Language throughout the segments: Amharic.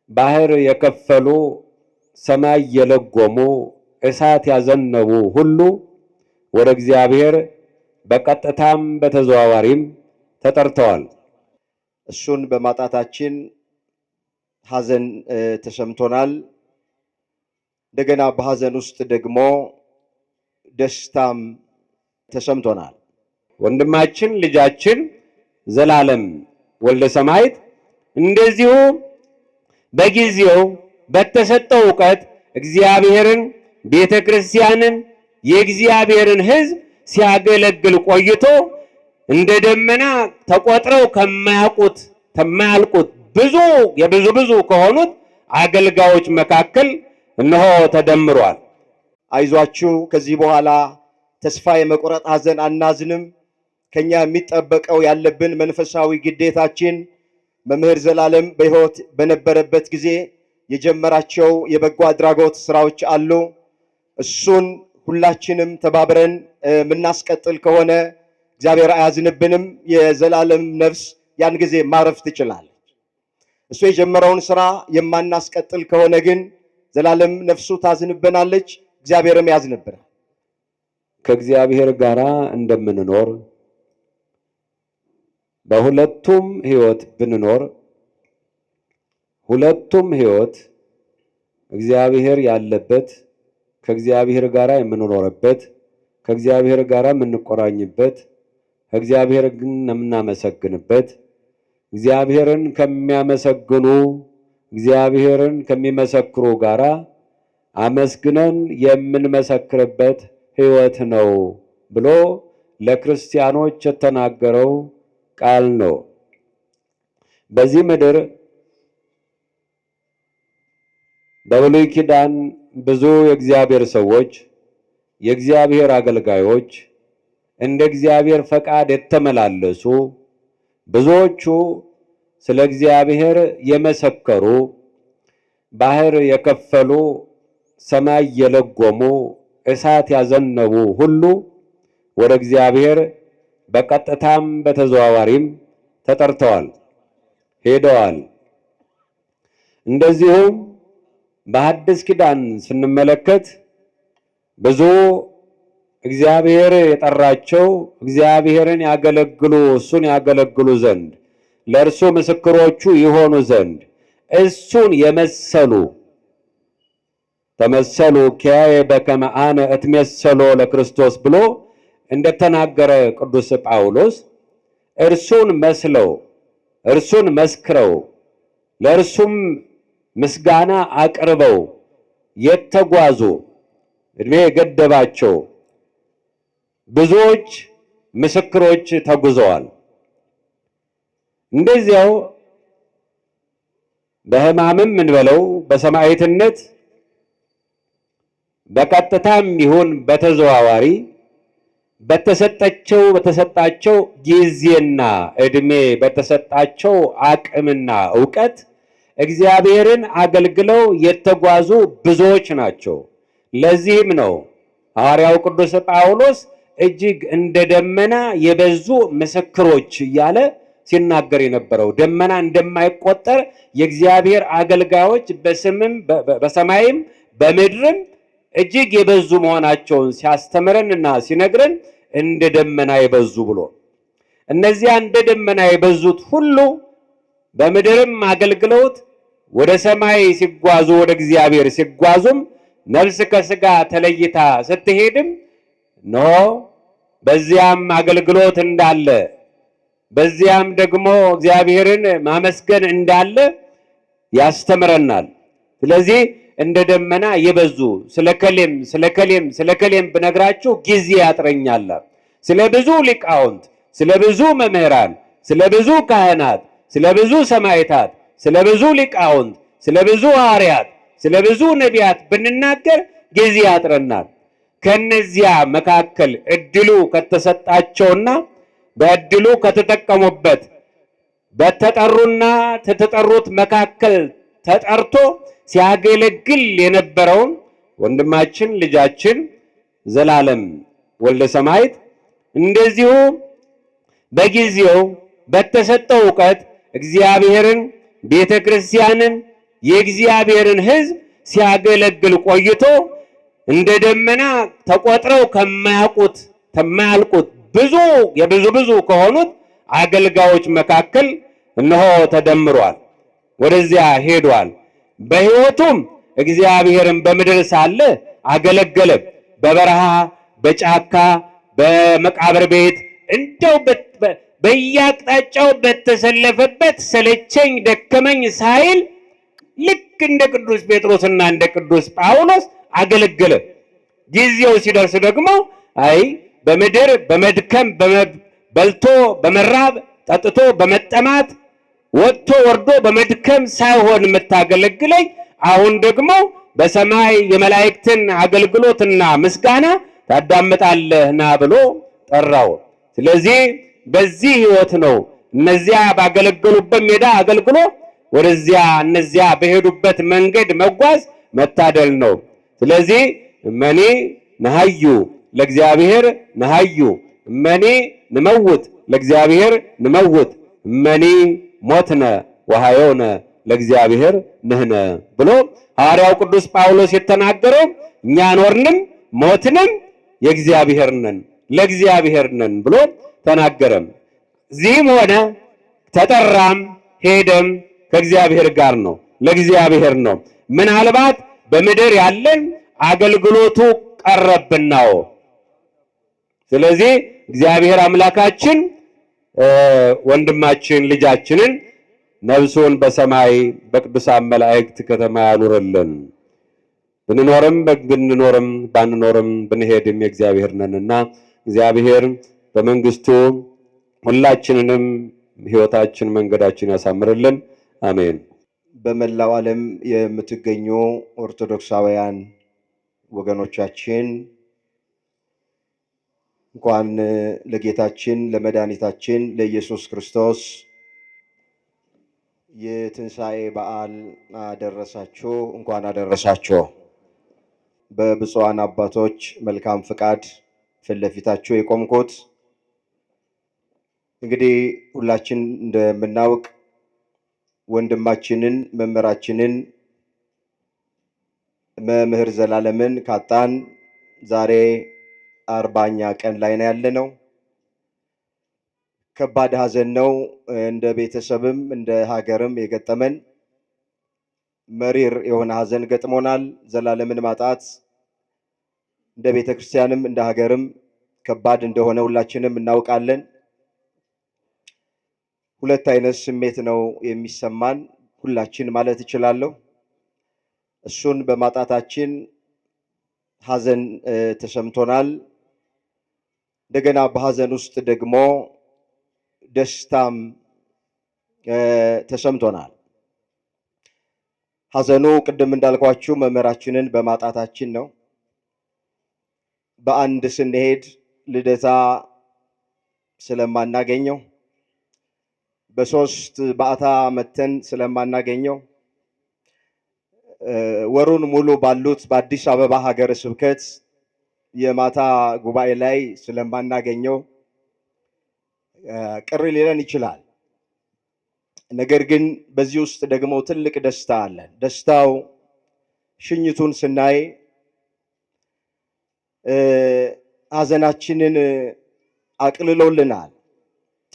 ባህር የከፈሉ፣ ሰማይ የለጎሙ፣ እሳት ያዘነቡ ሁሉ ወደ እግዚአብሔር በቀጥታም በተዘዋዋሪም ተጠርተዋል። እሱን በማጣታችን ሐዘን ተሰምቶናል። እንደገና በሐዘን ውስጥ ደግሞ ደስታም ተሰምቶናል። ወንድማችን ልጃችን ዘላለም ወልደ ሰማዕት እንደዚሁ በጊዜው በተሰጠው እውቀት እግዚአብሔርን፣ ቤተ ክርስቲያንን፣ የእግዚአብሔርን ሕዝብ ሲያገለግል ቆይቶ እንደ ደመና ተቆጥረው ከማያውቁት ከማያልቁት ብዙ የብዙ ብዙ ከሆኑት አገልጋዮች መካከል እነሆ ተደምሯል። አይዟችሁ፣ ከዚህ በኋላ ተስፋ የመቁረጥ ሐዘን አናዝንም። ከኛ የሚጠበቀው ያለብን መንፈሳዊ ግዴታችን መምህር ዘላለም በሕይወት በነበረበት ጊዜ የጀመራቸው የበጎ አድራጎት ስራዎች አሉ። እሱን ሁላችንም ተባብረን የምናስቀጥል ከሆነ እግዚአብሔር አያዝንብንም። የዘላለም ነፍስ ያን ጊዜ ማረፍ ትችላለች። እሱ የጀመረውን ስራ የማናስቀጥል ከሆነ ግን ዘላለም ነፍሱ ታዝንብናለች፣ እግዚአብሔርም ያዝንብናል። ከእግዚአብሔር ጋር እንደምንኖር በሁለቱም ሕይወት ብንኖር ሁለቱም ሕይወት እግዚአብሔር ያለበት፣ ከእግዚአብሔር ጋር የምንኖርበት፣ ከእግዚአብሔር ጋር የምንቆራኝበት፣ ከእግዚአብሔር ግን የምናመሰግንበት፣ እግዚአብሔርን ከሚያመሰግኑ እግዚአብሔርን ከሚመሰክሩ ጋራ አመስግነን የምንመሰክርበት ሕይወት ነው ብሎ ለክርስቲያኖች የተናገረው ቃል ነው። በዚህ ምድር በብሉይ ኪዳን ብዙ የእግዚአብሔር ሰዎች፣ የእግዚአብሔር አገልጋዮች፣ እንደ እግዚአብሔር ፈቃድ የተመላለሱ ብዙዎቹ ስለ እግዚአብሔር የመሰከሩ፣ ባህር የከፈሉ፣ ሰማይ የለጎሙ፣ እሳት ያዘነቡ ሁሉ ወደ እግዚአብሔር በቀጥታም በተዘዋዋሪም ተጠርተዋል፣ ሄደዋል። እንደዚሁም በሐዲስ ኪዳን ስንመለከት ብዙ እግዚአብሔር የጠራቸው እግዚአብሔርን ያገለግሉ እሱን ያገለግሉ ዘንድ ለእርሱ ምስክሮቹ ይሆኑ ዘንድ እሱን የመሰሉ፣ ተመሰሉ ኪያየ በከመ አነ እትሜሰሎ ለክርስቶስ ብሎ እንደተናገረ ቅዱስ ጳውሎስ፣ እርሱን መስለው፣ እርሱን መስክረው፣ ለእርሱም ምስጋና አቅርበው የተጓዙ፣ እድሜ የገደባቸው ብዙዎች ምስክሮች ተጉዘዋል። እንደዚያው በሕማምም እንበለው በሰማዕትነት በቀጥታም ይሁን በተዘዋዋሪ በተሰጠቸው በተሰጣቸው ጊዜና እድሜ፣ በተሰጣቸው አቅምና እውቀት እግዚአብሔርን አገልግለው የተጓዙ ብዙዎች ናቸው። ለዚህም ነው ሐዋርያው ቅዱስ ጳውሎስ እጅግ እንደ ደመና የበዙ ምስክሮች እያለ ሲናገር የነበረው። ደመና እንደማይቆጠር የእግዚአብሔር አገልጋዮች በስምም በሰማይም በምድርም እጅግ የበዙ መሆናቸውን ሲያስተምረንና ሲነግረን እንደ ደመና የበዙ ብሎ፣ እነዚያ እንደ ደመና የበዙት ሁሉ በምድርም አገልግለውት ወደ ሰማይ ሲጓዙ፣ ወደ እግዚአብሔር ሲጓዙም፣ ነፍስ ከስጋ ተለይታ ስትሄድም ኖ በዚያም አገልግሎት እንዳለ፣ በዚያም ደግሞ እግዚአብሔርን ማመስገን እንዳለ ያስተምረናል። ስለዚህ እንደ ደመና የበዙ፣ ስለ ከሌም ስለ ከሌም ስለ ከሌም ብነግራችሁ ጊዜ ያጥረኛል። ስለ ብዙ ሊቃውንት፣ ስለ ብዙ መምህራን፣ ስለ ብዙ ካህናት፣ ስለ ብዙ ሰማዕታት፣ ስለ ብዙ ሊቃውንት፣ ስለ ብዙ ሐዋርያት፣ ስለ ብዙ ነቢያት ብንናገር ጊዜ ያጥረናል። ከነዚያ መካከል እድሉ ከተሰጣቸውና በእድሉ ከተጠቀሙበት፣ በተጠሩና ከተጠሩት መካከል ተጠርቶ ሲያገለግል የነበረውን ወንድማችን ልጃችን ዘላለም ወልደ ሰማዕት እንደዚሁ በጊዜው በተሰጠው እውቀት እግዚአብሔርን፣ ቤተ ክርስቲያንን፣ የእግዚአብሔርን ሕዝብ ሲያገለግል ቆይቶ እንደ ደመና ተቆጥረው ከማያውቁት ከማያልቁት ብዙ የብዙ ብዙ ከሆኑት አገልጋዮች መካከል እነሆ ተደምሯል፣ ወደዚያ ሄዷል። በሕይወቱም እግዚአብሔርን በምድር ሳለ አገለገለ። በበረሃ በጫካ በመቃብር ቤት እንደው በየአቅጣጫው በተሰለፈበት ሰለቸኝ ደከመኝ ሳይል ልክ እንደ ቅዱስ ጴጥሮስና እንደ ቅዱስ ጳውሎስ አገለገለ። ጊዜው ሲደርስ ደግሞ አይ በምድር በመድከም በልቶ በመራብ ጠጥቶ በመጠማት ወጥቶ ወርዶ በመድከም ሳይሆን የምታገለግለኝ አሁን ደግሞ በሰማይ የመላእክትን አገልግሎትና ምስጋና ታዳምጣለህ ና ብሎ ጠራው። ስለዚህ በዚህ ሕይወት ነው እነዚያ ባገለገሉበት ሜዳ አገልግሎ ወደዚያ እነዚያ በሄዱበት መንገድ መጓዝ መታደል ነው። ስለዚህ እመኒ ነሐዩ ለእግዚአብሔር ነሐዩ፣ እመኒ ንመውት ለእግዚአብሔር ንመውት፣ እመኒ ሞትነ ወሐየውነ ለእግዚአብሔር ንሕነ ብሎ ሐዋርያው ቅዱስ ጳውሎስ የተናገረው እኛ ኖርንም ሞትንም የእግዚአብሔር ነን ለእግዚአብሔር ነን ብሎ ተናገረም። እዚህም ሆነ ተጠራም ሄደም ከእግዚአብሔር ጋር ነው፣ ለእግዚአብሔር ነው። ምናልባት በምድር ያለን አገልግሎቱ ቀረብናው። ስለዚህ እግዚአብሔር አምላካችን ወንድማችን ልጃችንን ነፍሱን በሰማይ በቅዱሳን መላእክት ከተማ ያኑርልን። ብንኖርም ብንኖርም ባንኖርም ብንሄድም የእግዚአብሔር ነንና እግዚአብሔር በመንግስቱ ሁላችንንም ሕይወታችን መንገዳችን ያሳምርልን። አሜን። በመላው ዓለም የምትገኙ ኦርቶዶክሳውያን ወገኖቻችን እንኳን ለጌታችን ለመድኃኒታችን ለኢየሱስ ክርስቶስ የትንሣኤ በዓል አደረሳችሁ። እንኳን አደረሳችሁ። በብፁዓን አባቶች መልካም ፍቃድ ፊት ለፊታችሁ የቆምኩት እንግዲህ ሁላችን እንደምናውቅ ወንድማችንን መምህራችንን መምህር ዘላለምን ካጣን ዛሬ 40ኛ ቀን ላይ ነው ያለነው። ከባድ ሐዘን ነው። እንደ ቤተሰብም እንደ ሀገርም የገጠመን መሪር የሆነ ሐዘን ገጥሞናል። ዘላለምን ማጣት እንደ ቤተ ክርስቲያንም እንደ ሀገርም ከባድ እንደሆነ ሁላችንም እናውቃለን። ሁለት አይነት ስሜት ነው የሚሰማን ሁላችን ማለት እችላለሁ። እሱን በማጣታችን ሐዘን ተሰምቶናል። እንደገና በሐዘን ውስጥ ደግሞ ደስታም ተሰምቶናል። ሐዘኑ ቅድም እንዳልኳችሁ መምህራችንን በማጣታችን ነው። በአንድ ስንሄድ ልደታ ስለማናገኘው፣ በሶስት በዓታ መተን ስለማናገኘው፣ ወሩን ሙሉ ባሉት በአዲስ አበባ ሀገረ ስብከት የማታ ጉባኤ ላይ ስለማናገኘው ቅር ሊለን ይችላል። ነገር ግን በዚህ ውስጥ ደግሞ ትልቅ ደስታ አለን። ደስታው ሽኝቱን ስናይ ሐዘናችንን አቅልሎልናል።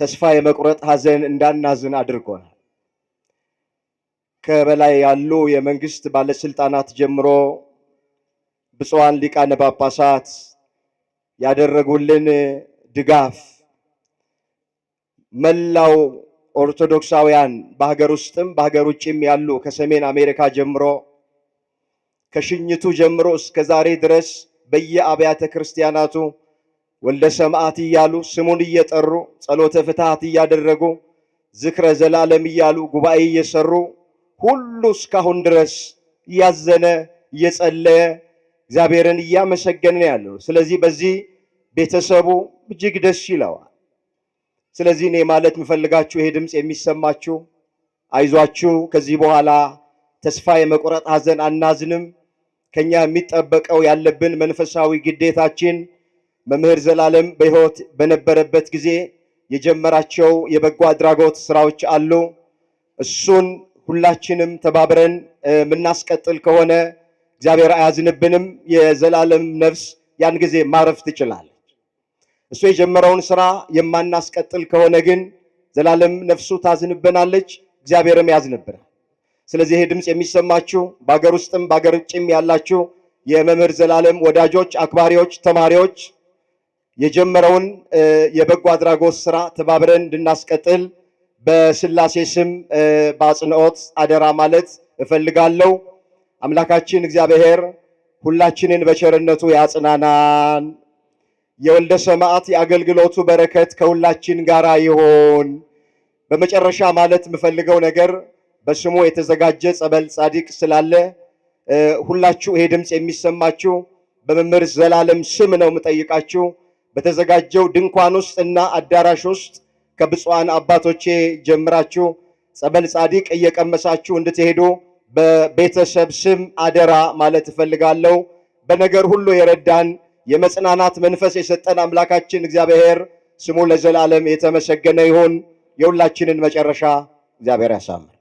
ተስፋ የመቁረጥ ሐዘን እንዳናዝን አድርጎናል። ከበላይ ያሉ የመንግስት ባለስልጣናት ጀምሮ ብፁዓን ሊቃነ ጳጳሳት ያደረጉልን ድጋፍ፣ መላው ኦርቶዶክሳውያን በሀገር ውስጥም በሀገር ውጭም ያሉ ከሰሜን አሜሪካ ጀምሮ ከሽኝቱ ጀምሮ እስከ ዛሬ ድረስ በየአብያተ ክርስቲያናቱ ወልደ ሰማዕት እያሉ ስሙን እየጠሩ፣ ጸሎተ ፍትሐት እያደረጉ፣ ዝክረ ዘላለም እያሉ ጉባኤ እየሰሩ፣ ሁሉ እስካሁን ድረስ እያዘነ እየጸለየ እግዚአብሔርን እያመሰገነ ያለው። ስለዚህ በዚህ ቤተሰቡ እጅግ ደስ ይለዋል። ስለዚህ እኔ ማለት የምፈልጋችሁ ይሄ ድምፅ የሚሰማችሁ አይዟችሁ፣ ከዚህ በኋላ ተስፋ የመቁረጥ ሐዘን አናዝንም። ከኛ የሚጠበቀው ያለብን መንፈሳዊ ግዴታችን መምህር ዘላለም በሕይወት በነበረበት ጊዜ የጀመራቸው የበጎ አድራጎት ስራዎች አሉ። እሱን ሁላችንም ተባብረን የምናስቀጥል ከሆነ እግዚአብሔር አያዝንብንም። የዘላለም ነፍስ ያን ጊዜ ማረፍ ትችላለች። እሱ የጀመረውን ስራ የማናስቀጥል ከሆነ ግን ዘላለም ነፍሱ ታዝንብናለች፣ እግዚአብሔርም ያዝንብናል። ስለዚህ ይሄ ድምፅ የሚሰማችሁ በአገር ውስጥም በአገር ውጭም ያላችሁ የመምህር ዘላለም ወዳጆች፣ አክባሪዎች፣ ተማሪዎች የጀመረውን የበጎ አድራጎት ስራ ተባብረን እንድናስቀጥል በስላሴ ስም በአጽንኦት አደራ ማለት እፈልጋለሁ። አምላካችን እግዚአብሔር ሁላችንን በቸርነቱ ያጽናናን። የወልደ ሰማዕት የአገልግሎቱ በረከት ከሁላችን ጋር ይሆን። በመጨረሻ ማለት የምፈልገው ነገር በስሙ የተዘጋጀ ጸበል ጻድቅ ስላለ ሁላችሁ ይሄ ድምፅ የሚሰማችሁ በመምህር ዘላለም ስም ነው የምጠይቃችሁ። በተዘጋጀው ድንኳን ውስጥ እና አዳራሽ ውስጥ ከብፁዓን አባቶቼ ጀምራችሁ ጸበል ጻድቅ እየቀመሳችሁ እንድትሄዱ በቤተሰብ ስም አደራ ማለት እፈልጋለሁ። በነገር ሁሉ የረዳን የመጽናናት መንፈስ የሰጠን አምላካችን እግዚአብሔር ስሙ ለዘላለም የተመሰገነ ይሁን። የሁላችንን መጨረሻ እግዚአብሔር ያሳምር።